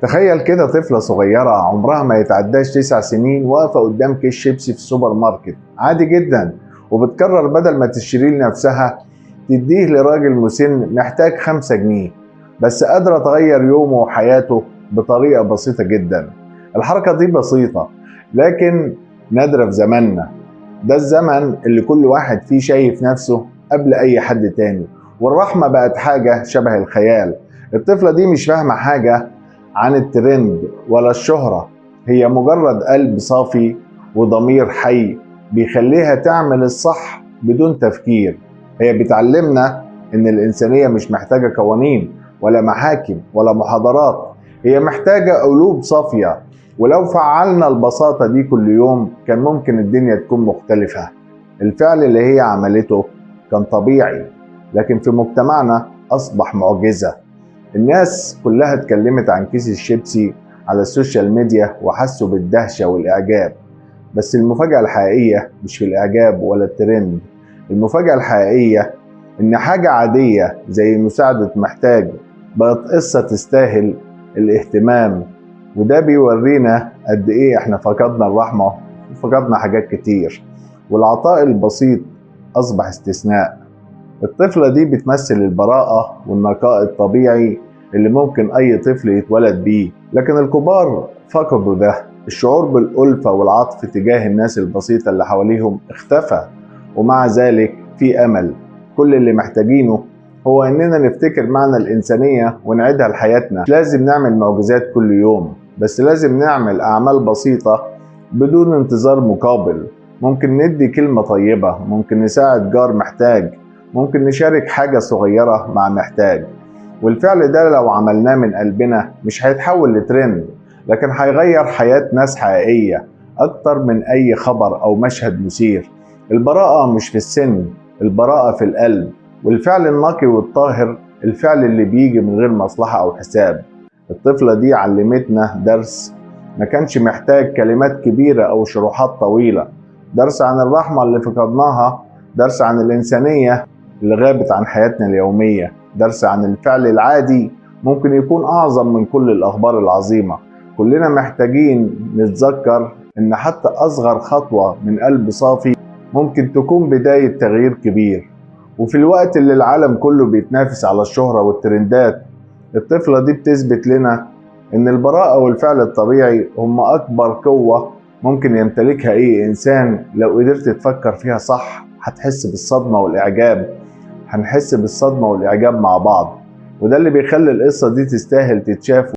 تخيل كده طفلة صغيرة عمرها ما يتعداش 9 سنين واقفة قدام كيس شيبسي في السوبر ماركت عادي جدا، وبتقرر بدل ما تشتريه لنفسها تديه لراجل مسن محتاج 5 جنيه بس، قادرة تغير يومه وحياته بطريقة بسيطة جدا. الحركة دي بسيطة لكن نادرة في زماننا ده، الزمن اللي كل واحد فيه شايف نفسه قبل أي حد تاني، والرحمة بقت حاجة شبه الخيال. الطفلة دي مش فاهمة حاجة عن الترند ولا الشهرة، هي مجرد قلب صافي وضمير حي بيخليها تعمل الصح بدون تفكير. هي بتعلمنا إن الإنسانية مش محتاجة قوانين ولا محاكم ولا محاضرات، هي محتاجة قلوب صافية. ولو فعلنا البساطة دي كل يوم كان ممكن الدنيا تكون مختلفة. الفعل اللي هي عملته كان طبيعي، لكن في مجتمعنا أصبح معجزة. الناس كلها اتكلمت عن كيس الشيبسي على ال social media وحسوا بالدهشة والإعجاب، بس المفاجأة الحقيقية مش في الإعجاب ولا الترند. المفاجأة الحقيقية إن حاجة عادية زي مساعدة محتاج بقت قصة تستاهل الاهتمام، وده بيورينا قد إيه إحنا فقدنا الرحمة وفقدنا حاجات كتير، والعطاء البسيط أصبح استثناء. الطفلة دي بتمثل البراءة والنقاء الطبيعي اللي ممكن أي طفل يتولد بيه، لكن الكبار فقدوا ده. الشعور بالألفة والعطف تجاه الناس البسيطة اللي حواليهم اختفى، ومع ذلك في أمل. كل اللي محتاجينه هو إننا نفتكر معنى الإنسانية ونعيدها لحياتنا. مش لازم نعمل معجزات كل يوم، بس لازم نعمل أعمال بسيطة بدون انتظار مقابل. ممكن ندي كلمة طيبة، ممكن نساعد جار محتاج، ممكن نشارك حاجة صغيرة مع محتاج. والفعل ده لو عملناه من قلبنا مش هيتحول لترند، لكن هيغير حياة ناس حقيقية أكتر من أي خبر أو مشهد مثير. البراءة مش في السن، البراءة في القلب، والفعل النقي والطاهر، الفعل اللي بيجي من غير مصلحة أو حساب. الطفلة دي علمتنا درس ما كانش محتاج كلمات كبيرة أو شروحات طويلة، درس عن الرحمة اللي فقدناها، درس عن الإنسانية اللي غابت عن حياتنا اليومية، درس عن الفعل العادي ممكن يكون أعظم من كل الأخبار العظيمة. كلنا محتاجين نتذكر إن حتى أصغر خطوة من قلب صافي ممكن تكون بداية تغيير كبير. وفي الوقت اللي العالم كله بيتنافس على الشهرة والترندات، الطفلة دي بتثبت لنا إن البراءة والفعل الطبيعي هم أكبر قوة ممكن يمتلكها أي إنسان. لو قدرت تفكر فيها صح هتحس بالصدمة والإعجاب، هنحس بالصدمة والإعجاب مع بعض، وده اللي بيخلي القصة دي تستاهل تتشاف.